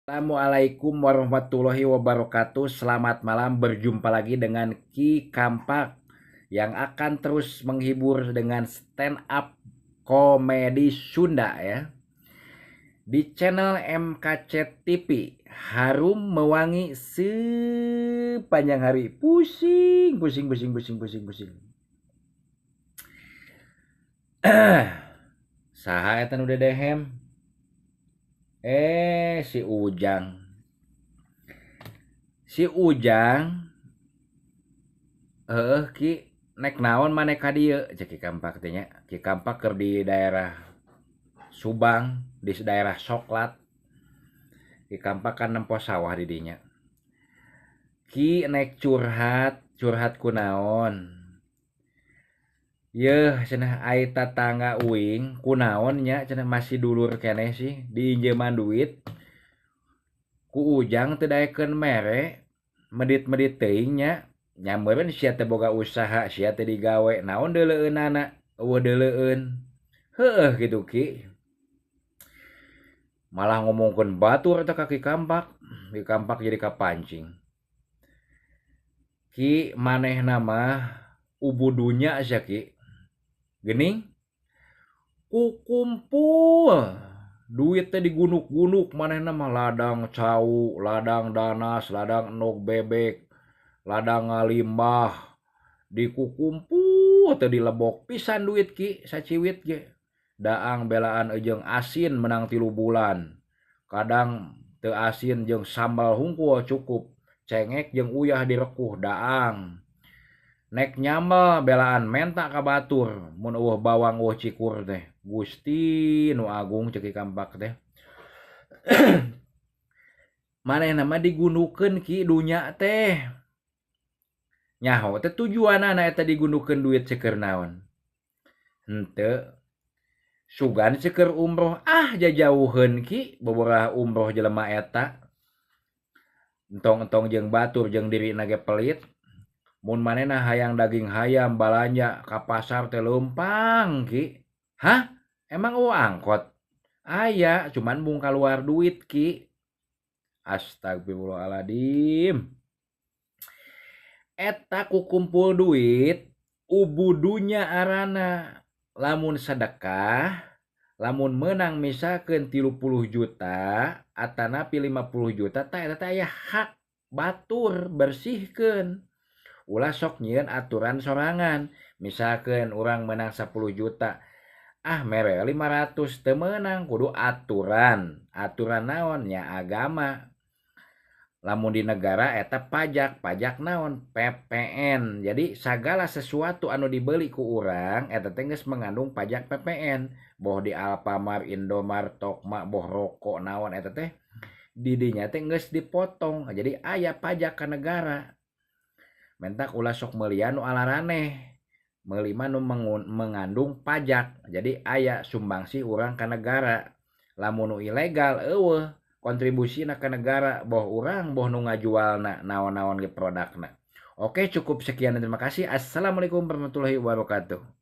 Assalamualaikum warahmatullahi wabarakatuh. Selamat malam, berjumpa lagi dengan Ki Kampak yang akan terus menghibur dengan stand up komedi Sunda ya. Di channel MKC TV, harum mewangi sepanjang hari. Pusing, pusing, pusing, pusing, pusing, pusing. Saha eta nu dedehem? Eh, si Ujang. Si Ujang. Heeh, Ki, nek naon maneh ka dieu? Cek Ki Kampak teh nya. Ki Kampak keur di daerah Subang, di daerah Soklat. Ki Kampak kan nempo sawah di dinya. Ki, nek curhat, curhat kunaon? Yeuh cenah, ai tatangga uing kunaon nya cenah, masih dulur keneh sih, diinjeman duit ku Ujang teu daekeun mere, medit-medit teuing nya. Nya meureun sia teh boga usaha, sia teh digawe, naon deuleueunana, euweuh deuleueun. Heueuh kitu, Ki. Malah ngomongkeun batur eta ka Ki Kampak. Ki Kampak jadi kapancing. Ki, manehna mah ubudunya sia, Ki. Geuning kukumpul duit teh digunuk-gunuk manehna mah, ladang cau, ladang danas, ladang endog bebek, ladang ngalimbah, dikukumpul teh dilebok pisan duit, Ki, saciwit ge. Daang belaan jeung asin menang 3 bulan. Kadang teu asin jeung sambal hungkul cukup. Cengek jeung uyah direkuh daang. Nek nyambel belaan menta ka batur mun euweuh bawang, euweuh cikur teh. Gusti nu agung, cek Ki Kampak teh. Manehna mah digundukeun, Ki, dunya teh. Nyaho teh tujuanana eta digundukeun duit seueur naon? Henteu. Sugan seueur umroh, ah, jajauheun, Ki, bobora umroh jelema eta. Entong-entong jeung batur, jeung dirina ge pelit. Mun manehna hayang daging hayam balanja ka pasar teh leumpang, Ki. Hah? Emang euweuh angkot? Aya, cuman mung kaluar duit, Ki. Astagfirullahaladzim. Eta kukumpul duit ubudunya arana. Lamun sedekah, lamun menang misalkeun 30 juta atanapi 50 juta, tah eta teh aya hak batur, bersihkeun. Ulah sok nyieun aturan sorangan. Misalkeun urang menang 10 juta, ah, mere 500, teu meunang, kudu aturan. Aturan naon nya? Agama. Lamun di negara eta pajak, pajak naon? PPN. Jadi sagala sesuatu anu dibeli ku urang eta teh geus mengandung pajak PPN. Boh di Alfamart, Indomart, Tokma, boh rokok naon eta teh di dinya teh geus dipotong. Jadi aya pajak ka negara. Mentak ulah sok meulian nu alaraneh. Meuli mah nu mengandung pajak. Jadi aya sumbangsih urang ka negara. Lamun nu ilegal euweuh kontribusina ka negara, boh urang boh nu ngajualna naon-naon ge produkna. Oke, cukup sekian dan terima kasih. Assalamualaikum warahmatullahi wabarakatuh.